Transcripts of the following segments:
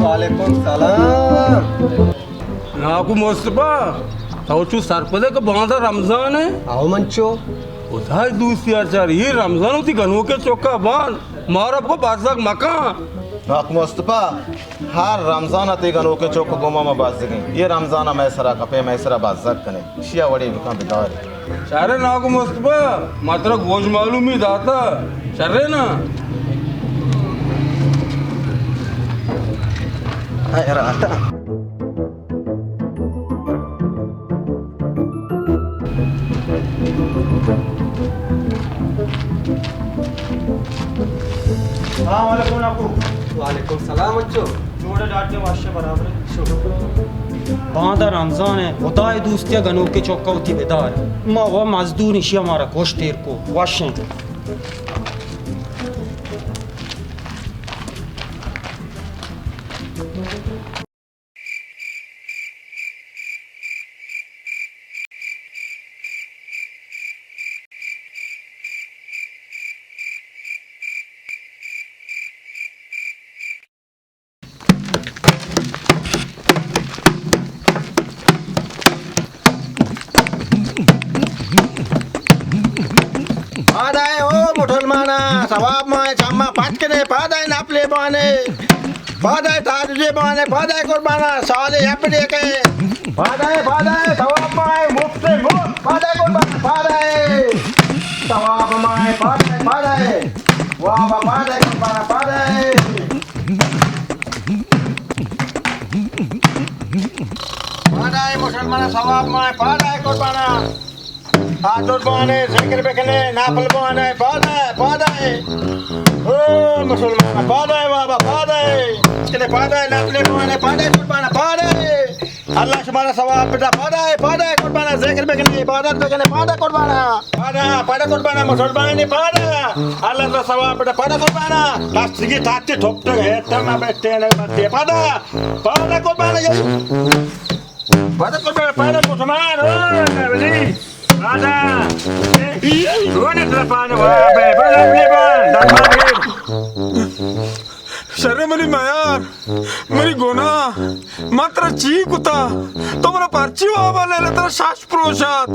وعلیکم سلام۔ ناکو مصطفی، تو چو سرپدے کہ باندا رمضان اے؟ آو منچو۔ خدای دوستی ءَ چار، اے رمضان وتی گنوکیں چکا بان، مارا بگو بزگ مکن۔ ناکو مصطفی، ہر رمضان ءَ تئی گنوکیں چک گوما ما بزگیں۔ اے رمضان ءَ مئے سرا کپے، مئے سرا بزگ کنے۔ اشیا وڑے بکن بدار۔ شرے ناکو مصطفی، ما ترا گوش معلومی داتا۔ شرے نا؟ اے راتا۔ السلام علیکم ناکو۔ وعلیکم سلام اچو۔ جوڑ ئے ڈاکٹر، وش ئے برابر ئے؟ شکر۔ باندا رمضان اے، خدائے دوستی ءَ گنوکیں چکا وتی بدار۔ ما و مزدور اشیا مارا کشت ایر کو، وش ایں۔ پادائے او مسلمانا، ثواب مائے چما پچ کنے، پادائے نپلے بانے، پادائے تاجے بانے، پادائے قربانا، سالے اپنے کے۔ پادائے، پادائے، ثواب مائے مفت مفت، پادائے قربانا، پادائے۔ ثواب مائے، پادائے، پادائے۔ واہ، واہ، پادائے قربانا، پادائے۔ پادائے مسلمان ثواب مائے، پادائے قربانا۔ تہجد بوانے، ذکر بکنے، نافل بوانے، پادائے، پادائے۔ او مسلمان، پادائے بابا، پادائے۔ کنے پادائے، نافل بوانے، پادائے قربانا، پادائے۔ اللہ شمارا ثواب بدا، پادائے، پادائے قربانا، ذکر بکنے، عبادت بکنے، پادا قربانا۔ پادا، پادا قربانا، مسلمان پادا۔ اللہ تو ثواب بدا، پادا قربانا۔ دستگی تاتے ٹھوک ٹھوک ہے، تم اب ٹینے مت دے۔ پادا، پادا قربانا، یہ۔ پادا قربانا، پادا مسلمان، او نبی، پادا۔ اے، تو نے طرف آنے والا بے، بڑا بے بان، دماغ۔ شرے منی میار، منی گناہ، من ترا چی کتا؟ تو منا پرچی وابا نیلے، ترا شش پروشات۔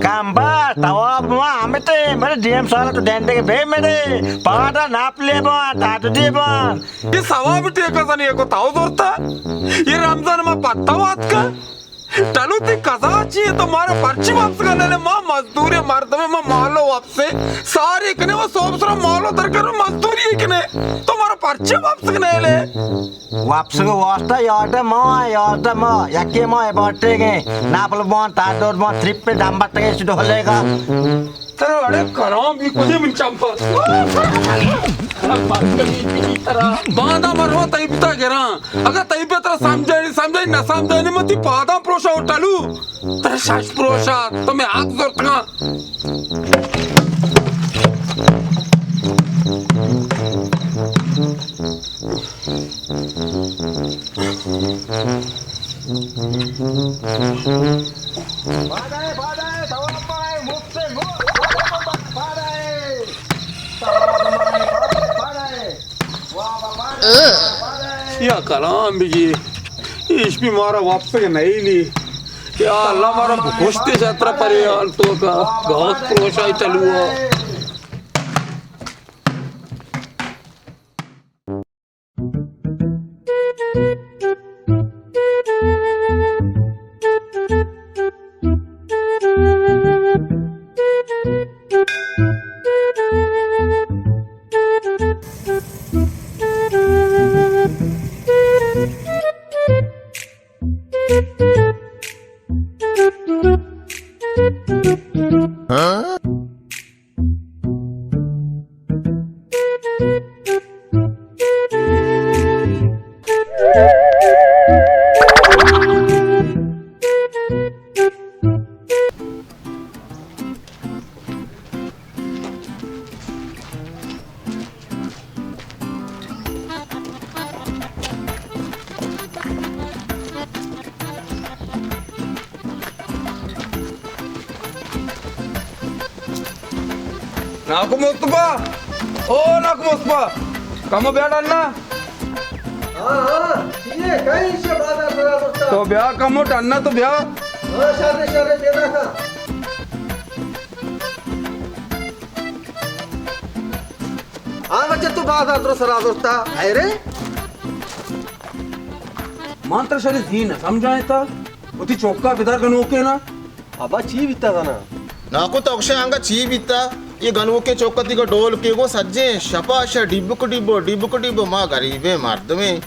کمبا، تواب ما ہمتے، بلے دیم سال تو ڈینڈے کے بے میرے، پادا ناپلے بان، تاجدی بان۔ اے ثواب ٹیکا زنی کو تاو زورتا؟ اے رمضان ما پتا وات کا؟ ٹلو، تئی قضا چی اے؟ تو مارا پرچی واپسگا نیلے؟ ما مزدوریں مردمے، ما مالو واپسے ساری کنے، و صوب سرا مالو در کنے، مزدوری کنے، تو مارا پرچی واپسگا نیلے؟ واپسگ واسطہ یاد ما، یاد ما، یکی ما اے باٹے گے، ناپل بان، تاڈور بان، تریپ پہ دم بٹے گے، ڈولے گا۔ ترا اڑے کلام بی کجے من چمپا۔ باندا مرو تئی پتا گراں۔ اگاں تئی پتا ترا سمجھائے، سمجھائے، نہ سمجھائے، من تئی پاداں پروشا و ٹلو۔ ترا شش پروشا، تو میں آگ زرتگاں۔ یا کلام بگی، ایش بھی مارا واپس نیلی۔ یا اللہ، مارا بکشتے جترا پریان تو کا، بہت پروشائی چلوا۔ ناکو مصطفی، او ناکو مصطفی، کمو بیا ڈنا۔ ہاں، ہاں، چیئے؟ کئی ایشی بازار سرا زرتا؟ تو بیا کمو ٹنا تو بیا۔ ہاں، شر، شر، پیدا کا۔ ہاں، بچہ تو بازار درو سرا زرتا۔ ہائے رے۔ من ترا شری زی نہ سمجھائیں تا۔ وتی چوکا بدار گنوکے نا۔ ابا چی بیتا زانا؟ ناکو تو اکشے آنگا چی بیتا؟ یہ گنوکیں چوکا تیگا ڈول کے گو سجیں شپا شا ڈیبک ڈیبو، ڈیبک ڈیبو، ما غریبیں مردمیں۔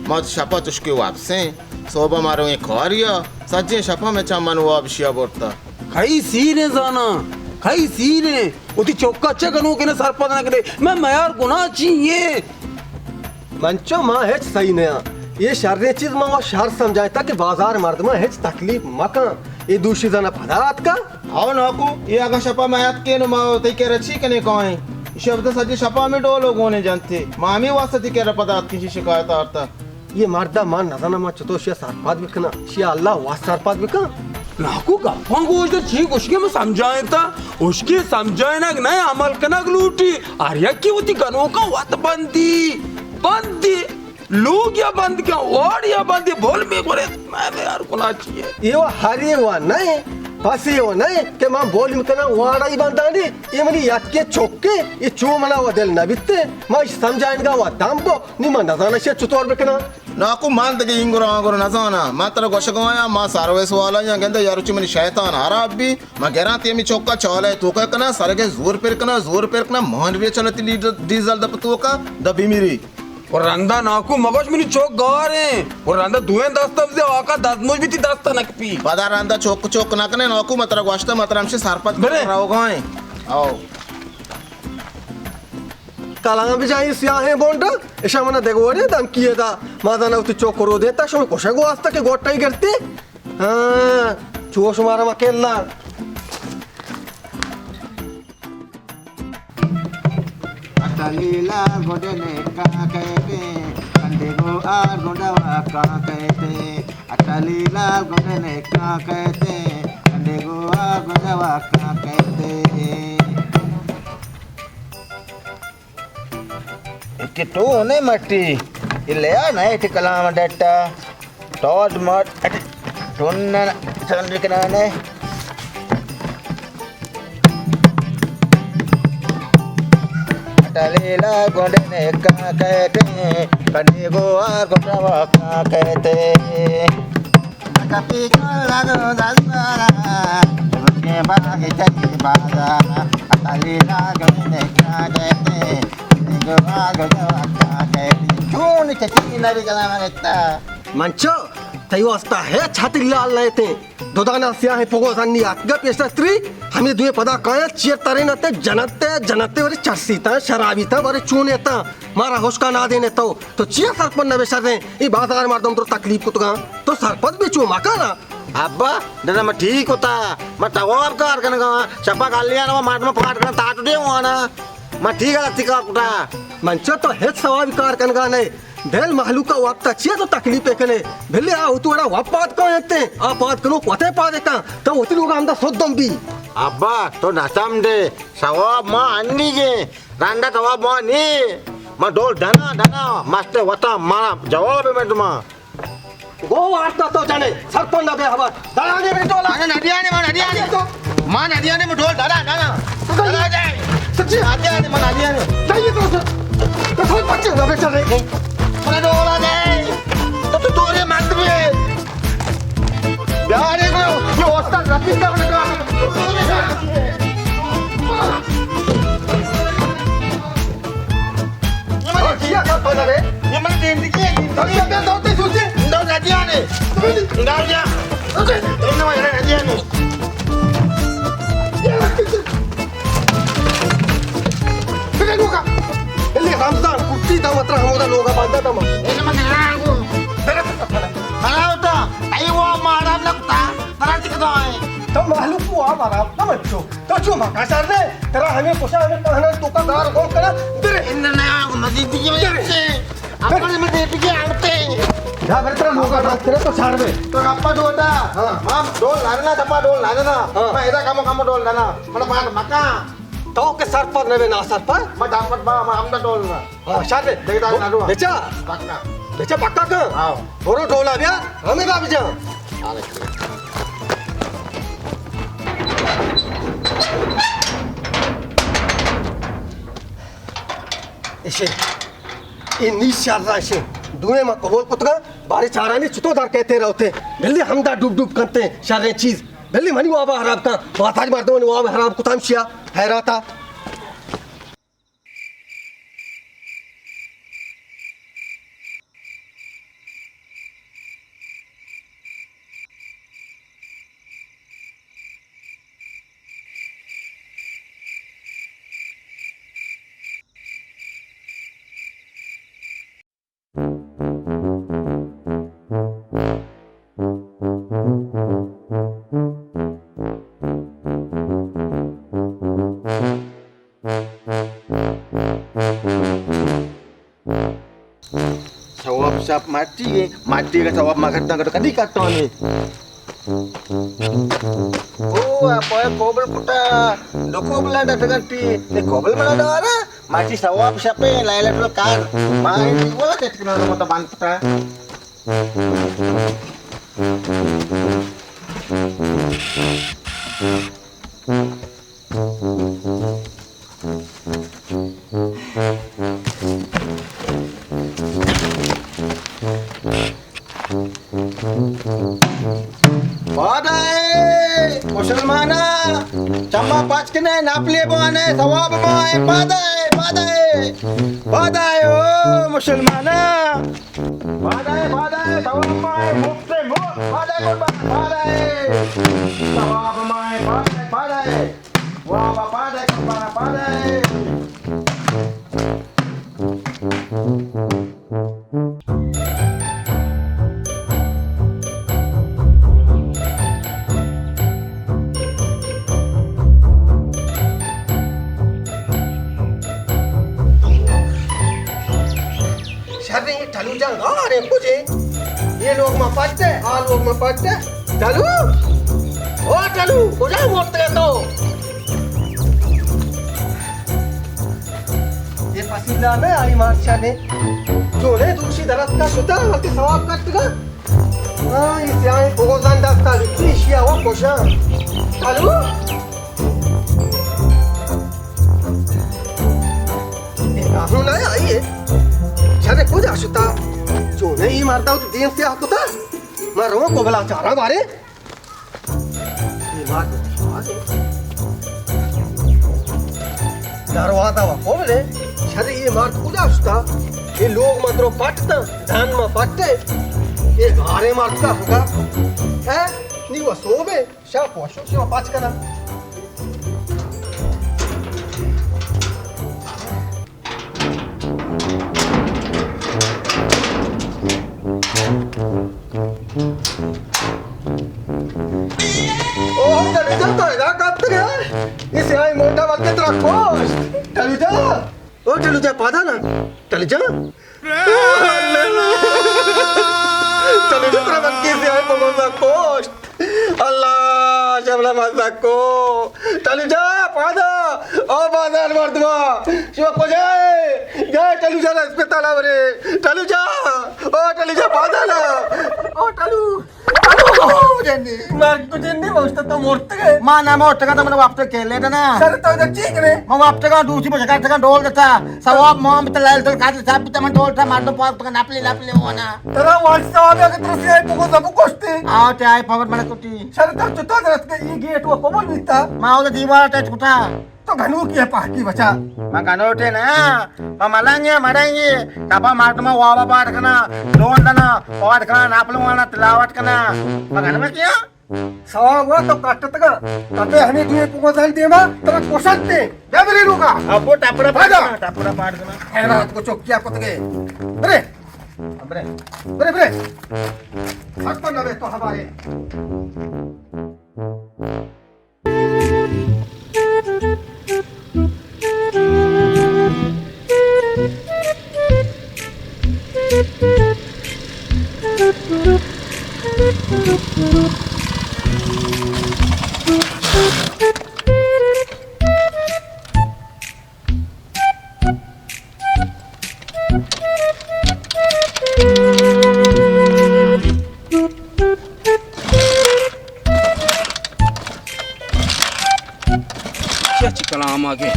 ما شپا چشکے واپسیں۔ صوبہ ما رویں کاریا۔ سجیں شپا میں چا من واب شیا برتا۔ کئی سیریں زانا؟ کئی سیریں؟ وتی چوکا چہ گنوکے نا سرپد نہ کنے۔ میں میار گناہ چی یہ؟ منچو ما ہچ صحیح نیاں۔ یہ شریں چیز ما شر سمجھائیں تا کہ بازار مردماں ہچ تکلیف مکن۔ یہ دوشی زنا پدا آتکا۔ او ناکو، یہ اگاں شپا ما آتکیں نو ما تئی کرا چی کنے کائیں؟ شپ تو سجی شپا میں ڈولو گونے جنتے۔ ما ہمیں واسطہ تئی کرا پدا آتکیں شکایت آرتا۔ یہ مردا ما نزاناں ما چطور شیا سرپد بکناں۔ شیا اللہ واسطہ سرپد بکن۔ ناکو گپاں گوش دے، چی گوشگے من سمجھائیں تا؟ اشکی سمجھائینگ نہ، عمل کنگ لوٹی۔ ہر یکی وتی گنوکا وت بندی، بندی۔ لوگ یا بند کن، واڑ یا بندی، بول می گورے، میں یار گناہ چیے؟ یہ و ہر یہ و نہیں، پس یہ و نہیں کہ من بول مکناں واڑا ہی بندانی۔ یہ منی یتکے چکے، یہ چو منا و دل نبیتے۔ ما اش سمجھائنگا و دم بو، نی من نزاناں شے چطور بکناں۔ ناکو من دگہ اینگر آنگر نزاناں۔ من ترا گوشگا آیاں، ما سروس والا یا گندے یارو چی منی شیطان حراب بی۔ ما گراں تیمی چوکا چالے توکا کناں، سرگے زور پر کناں، زور پر کناں، مان ریچن تی لیٹر ڈیزل دپ توکا، دبی میری۔ و رندا ناکو مگوش منی چوک گاریں۔ و رندا دوئیں دست بزے آقا دزموش بیتی دست نکپی۔ پدا رندا چوک چوک نکنے ناکو، من ترا گوشتا، من ترا ہمشی سرپد برے۔ روگائیں۔ او۔ کلام بجائی سیاہیں بونڈ، اشا منا دگوری دھمکی دا۔ ما زانا وتی چوک رو دیتا، شما کشگ واسطہ کہ گوٹائی گرتی۔ ہاں، چو شمارا مکلا۔ اٹلیلا گڈ نے کا کہتے، کنڈے گو آ گڈ وا کا کہتے۔ اٹلیلا گڈ نے کا کہتے، کنڈے گو آ گڈ وا کا کہتے۔ اتے ٹونے مٹی، یہ لیا نہ اٹی کلام ڈٹا، ٹوڈ مٹ، ٹونن، چند کنانے۔ اٹلیلا گونڈ نے کا کہتے، کنڈی گوار گونڈ وا کا کہتے۔ کپی کلا دو دس بارا، کے باغ چلی بازارا، اٹلیلا گونڈ نے کا کہتے، کنڈی گوار گونڈ وا کا کہتے۔ چون چکی نبی کلام رتا۔ منچو، تئی واسطہ ہے چھتری لال لیتے۔ دو دانا سیاہیں پگو زنی آتگا پیش دستری، ہمے دوئیں پدا کایاں چیر ترینتے، جنتے، جنتے وری چرسیتاں، شرابیتاں، وری چونیتاں، مارا ہشکا نادینے تو، تو چیا سرپد نبے شریں، ای بازار مردم تو تکلیف کتگاں، تو سرپد بے چو مکانا۔ ابا، دادا ما ٹھیک ہوتا، ما تواب کار کنگا، شپا گالیاں ما مردم پاٹ کنا تاٹو دے وانا، ما ٹھیک غلطی کار کتا۔ منچو تو ہچ ثوابی کار کنگا نہیں، دل مہلوک ء وپت ء چیا تو تکلیف ء کنے؟ بلے آ وتی وڑا وپ پاد کاینت، آ پاد کنوک وت ء پاد کن، تو وتی لوگ ء ہمدا سدم بی۔ ابا تو نہ سمجھے، ثواب ما انی گے، رندا ثواب ما نی، ما ڈول ڈنا ڈنا، مست وتا ما جواب مردما۔ گو وارتا تو جنے، سرپند نہ بے ہبر۔ درانے بے ڈولا۔ انا ندیانے، ما ندیانے۔ تو ما ندیانے، ما ڈول ڈالا، ڈالا۔ تو ڈالا جائے۔ سچی؟ ندیانے، ما ندیانے۔ نہیں تو سر۔ تو سر بچے نہ بیچا رہے۔ ما ڈولا جائے۔ تو تو دورے مت بے۔ یار، یہ کو، یہ استاد رفیق کا بنا۔ یہ من دین دیگه. تو یه بیا دو تی سوچی. دو ندیانه. دو یا. تو نه ندیانه. بگه لوگا. الی رمضان کتی دا مطلب ہمودا لوگا باندا دا ما. من نه آگو. بگه. خراب تا. ایو ما حرام نکتا. ترا چی کتا ہے؟ تو مہلوک کو آ برابر نہ بچو۔ تو چو مکا شر دے؟ ترا ہمیں کشا ہمیں کہنا تو کا دار کون کرا؟ درے۔ ان نہ مزید کی وجہ سے۔ اپنے مزید کی آتے۔ جا بھر ترا لوگا بات کرے تو شر دے۔ تو گپا ڈوٹا۔ ہاں۔ ماں ڈول لانا، دپا ڈول لانا۔ ہاں۔ میں ادا کمو کمو ڈول لانا۔ مطلب بات مکا۔ تو کے سر پر نہ نا سر پر۔ میں دامت با، میں ہم ڈول نا۔ ہاں، شر دے۔ دیکھ دا نہ ڈول۔ بچا۔ پکا۔ بچا پکا کن۔ ہاں۔ برو ڈولا بیا، ہمیں دا بجا۔ ایشے، اے نی شر را ایشے۔ دوئیں ما قبول کتگا، بارے چارانی چتو در کہتے رہتے۔ بلے ہمدا ڈوب ڈوب کنتے، شریں چیز۔ بلے منی وابا حراب کن، باتاج مردمانی واب حراب کتام شیا، حیراتا۔ ثواب شپ ماٹی ہے، ماٹی کا ثواب ما کرتا کر کدی کرتا نہیں۔ او، آپ کوبل کٹا، دو کوبل ڈٹ گٹی، نے کوبل منا دارا، ماٹی ثواب شپے، لائلہ کار، ما یہ بولا چٹ کنا مت بند پٹا۔ پادائے مسلمانا، چما پچ کنے، نپلے بوانے، ثواب مائے، پادائے، پادائے، پادائے او مسلمانا۔ پادائے، پادائے، ثواب مائے، مفت مفت، پادائے قربان، پادائے۔ ثواب مائے، پادائے، پادائے۔ واہ، واہ، پادائے قربان، پادائے۔ شریں، اے ٹلو جان گار ایں کجے؟ اے لوگ ما پٹ ئے، آ لوگ ما پٹ ئے۔ ٹلو! او ٹلو، کجا مرتگ ئے تو؟ اے پسیلا نہ آئی مارچا نے۔ چونے دوشی درت کا شتا، وتی ثواب کٹگا۔ ہاں، اے سیاہیں بگوزان دستا بکتی، ایشی آ و کشاں۔ ٹلو! اے راہو نہ آئی ہے۔ شر کجا شتا؟ چونے اے مردا وتی دیم سیاہ کتا؟ ما رواں کوبلا چاراں بارے۔ اے مرد دروازہ و کوبلے۔ شر اے مرد کجا شتا؟ اے لوگ ما درو پٹ تا، دان ما پٹے۔ اے گارے مرد کا ہنگا۔ اے نی و سوبے۔ شاپ وشو، شاپ پاچ کنا۔ او، ٹلو جان، تو ادا کپتگ ئے؟ اے سیاہیں موٹا بلکہ ترا کوشت۔ ٹلو جان، او ٹلو جان، پادا نا۔ ٹلو جان۔ ٹلو جان، ترا بلکہ سیاہیں موٹا کوشت۔ اللہ، شملا مزہ کو۔ ٹلو جان، پادا۔ او بازار مردما، شما کجائے؟ جائے ٹلو جان اسپتال آورے۔ ٹلو جان، او ٹلو جان، پادا نا۔ او ٹلو، ٹلو، جنی۔ مرد تو جنی، موشتا تو مرتگے۔ ما نہ مرتگا، تو من وپت کے لے دنا۔ سر تو ادا چی کرے؟ من وپتگا، دوشی بجگا تگا ڈول دتا۔ ثواب مام تلال تل کات سب تمن ڈول تھا، مردم پاس تگا نپلی نپلی ہونا۔ ترا واجہ صاحب اگر ترسی آئی پکو زبو کشتے۔ آؤ تے آئی پاور منا کٹی۔ شر تو چطور درست کے یہ گیٹ و قبول بیتا؟ ما اودا دیوار ٹچ کٹا۔ تو گھنوکی ئے پاکی بچا۔ ما گھنوٹے نا، ما ملنگے مڑنگے، کپا مردما وابا پاٹ کنا، لون دنا، پاٹ کنا، ناپلوانا تلاوت کنا۔ ما گھنوٹے کیا؟ ثواب وا تو کٹتگا، کپے ہمیں دوئے پگوزان دیما، ترا کشنتے۔ جا برے لوگا۔ ابو ٹپڑا پاٹ کنا، ٹپڑا پاٹ کنا۔ خیرات کو چوکیا کتگے۔ برے۔ برے۔ برے، برے۔ حق تو نہ تو ہمارے۔ کلام آگے۔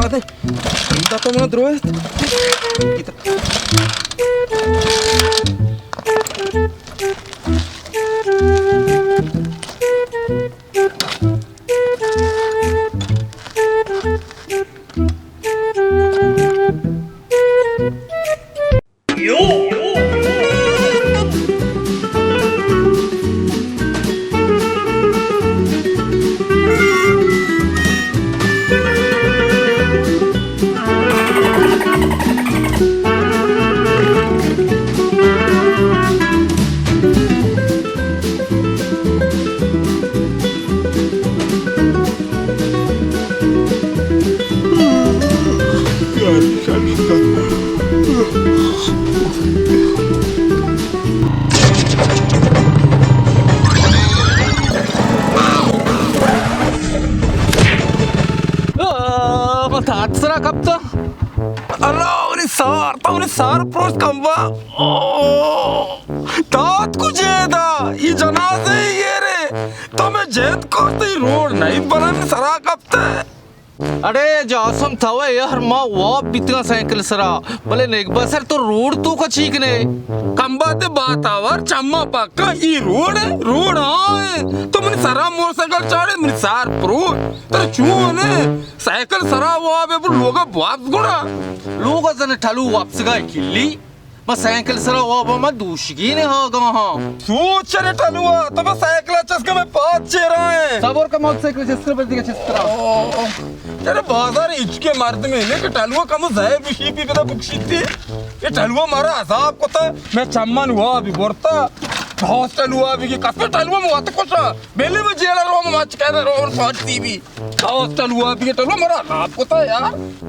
آدے، بندہ تو من درست۔ آ، من تات سرا کپتا۔ اللہ، منی سار، تو منی سار پروش کمبا۔ او، تات کو جیدا، ای جنازے ای گیرے۔ تو میں جیت کو تی روڈ نہیں بلن سرا کپتے۔ اڑے جاسم، تو یار، ما واب بیتگاں سائیکل سرا، بلے نگبہ سر تو روڈ تو کچی کنے؟ کمبا تے بات آور، چما پکا ای روڈ ہے، روڈ ہاں ہے۔ تو منی سرا موٹر سائیکل چاڑے، منی سار پرو۔ ترا چون ہے؟ سائیکل سرا واب ہے، پر لوگا واپس گڑا۔ لوگا زن ٹلو واپس گا کلی۔ ما سائیکل سرا واب، ما دوشگین ہاگا ہاں۔ سوچ چرے ٹلوا، تو بس سائیکل چس کے میں پاد چیرا ہے۔ صبر کا موٹر سائیکل چس کر، بس دیگہ چس کر۔ او، تیرے بازار اچ کے مرد میں نے کہ ٹلوا کمو زہر بشی پی پدا بکشیتی۔ یہ ٹلوا مارا عذاب کتا، میں چمن ہوا بھی برتا۔ دوست ٹلوا بھی کی قسم ٹلوا موت خوشا۔ بیلے میں جیلا رو مچ کہہ رو سوچتی بھی۔ ہاؤس ٹلوا بھی ٹلوا مارا خراب کتا یار۔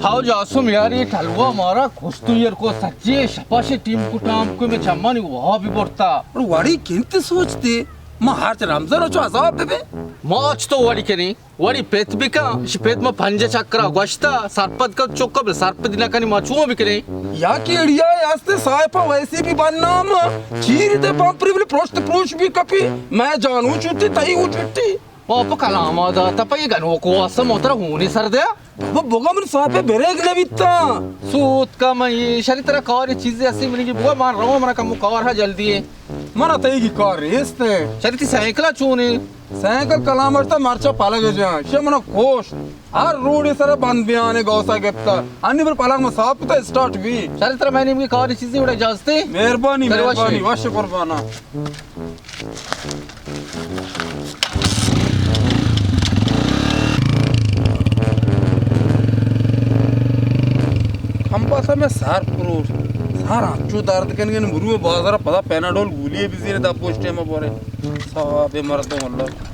ہاؤ جاسم یار، یہ ٹلوا مارا کستو یار کو سچے شپا شے ٹیم کو ٹام کو میں چمانی وہا بھی برتا۔ اور وڑی کنت سوچتے، ما ہرچ رمضان چو عذاب بے۔ ما اچ تو وڑی کنی، وڑی پیت بکا، شی پیت ما پنجہ چکرا گوشتا، سرپد کن چکا بل سرپد نہ کنی، ما چون بکنی؟ یا کیڑیا ہے، استے صاحبہ ویسے بھی بدنام، چیری تے پمپری بل پروشت پروش بھی کپی، میں جانو چھٹی، تئی ہو چھٹی۔ او پہ کلام ءَ دات، پہ یہ گنوک واسطہ موتر ہونی سر دیا۔ وہ بگا من صاحب بریک نہ بیتا۔ سوت کا من یہ شری ترا کار چیزیں اسی منی کی بگا مان رہا من کم کار ہے جلدی ہے۔ من تئی کی کار ریست ہے۔ شری تی سائیکل چونے؟ سائیکل کلام اشتا مرچا پلگ جان۔ شے من کوش۔ ہر روڈ سر بند بیانے گوسا گپتا۔ انی پر پلگ من صاف کتا اسٹارٹ بھی۔ شری ترا میں نیم کی کار چیزیں اڑے اجازت ہے۔ مہربانی، مہربانی، وش قربانا۔ کمبا سا میں سار پروش، سار انچو درد کنگے، مرو بازار پدا پیناڈول گولی بزیر، دا پوسٹ ٹائم بورے۔ صاحب مردم اللہ۔